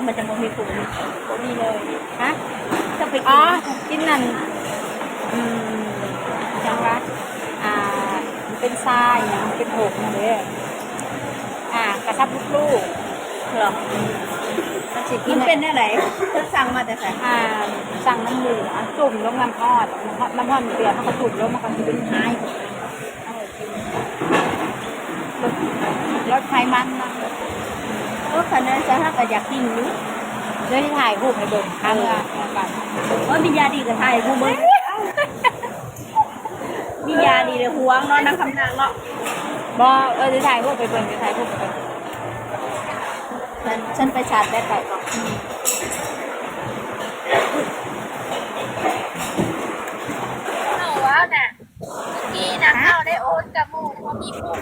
ມັນຈະບໍ່ມີຝຸ່ນ ບໍ່ມີເລີຍ. ຮະ? ຈະໄປ ອໍ ກິນ ກິນນັ້ນ ອືມ ຫຍັງວະ ອ່າ ມັນເປັນຊາຫຍັງ ມັນເປັນຫົກຫັ້ນເດ້ ອ່າ ກະສັບລຸດລູກ ເຫຼືອ ມັນຊິກິນ ມັນເປັນແນວໃດ? ເພິ່ນສັ່ງມາແຕ່ໃສ? ອ່າ ສັ່ງນຳໝູ່ ອ່າ ຈຸ່ມລົງນ້ຳຮ້ອນ ນ້ຳຮ້ອນ ນ້ຳຮ້ອນເດືອດ ເຮົາກະຈຸ່ມລົງ ມັນກະຊິເປັນຫາຍ. ລົດ ລົດໄຂມັນນະ. ໂອ້ ຄັນນັ້ນຊະ ເຮົາກະຢາກກິນຢູ່. ດຽວຊິຖ່າຍຮູບໃຫ້ເບິ່ງ ຄາເມືອ ເມືອກັນ. ໂອ້ຍ ມີຢາດີກະຖ່າຍໃຫ້ກູເບິ່ງ. ມີຢາດີເລີຍຫວງເນາະ ນາງຄຳນາງເນາະ. ບໍ່ ເອີ ຊິຖ່າຍຮູບໃຫ້ເບິ່ງ ຊິຖ່າຍຮູບໃຫ້ເບິ່ງ. ຊັ້ນ ຊັ້ນໄປຊາດແບັດໄວ້ກ່ອນ. ເຮົາວ່ານະ ເມື່ອກີ້ນະ ເຮົາໄດ້ໂອນກັບໝູ່ ເຮົາມີກຸ່ມ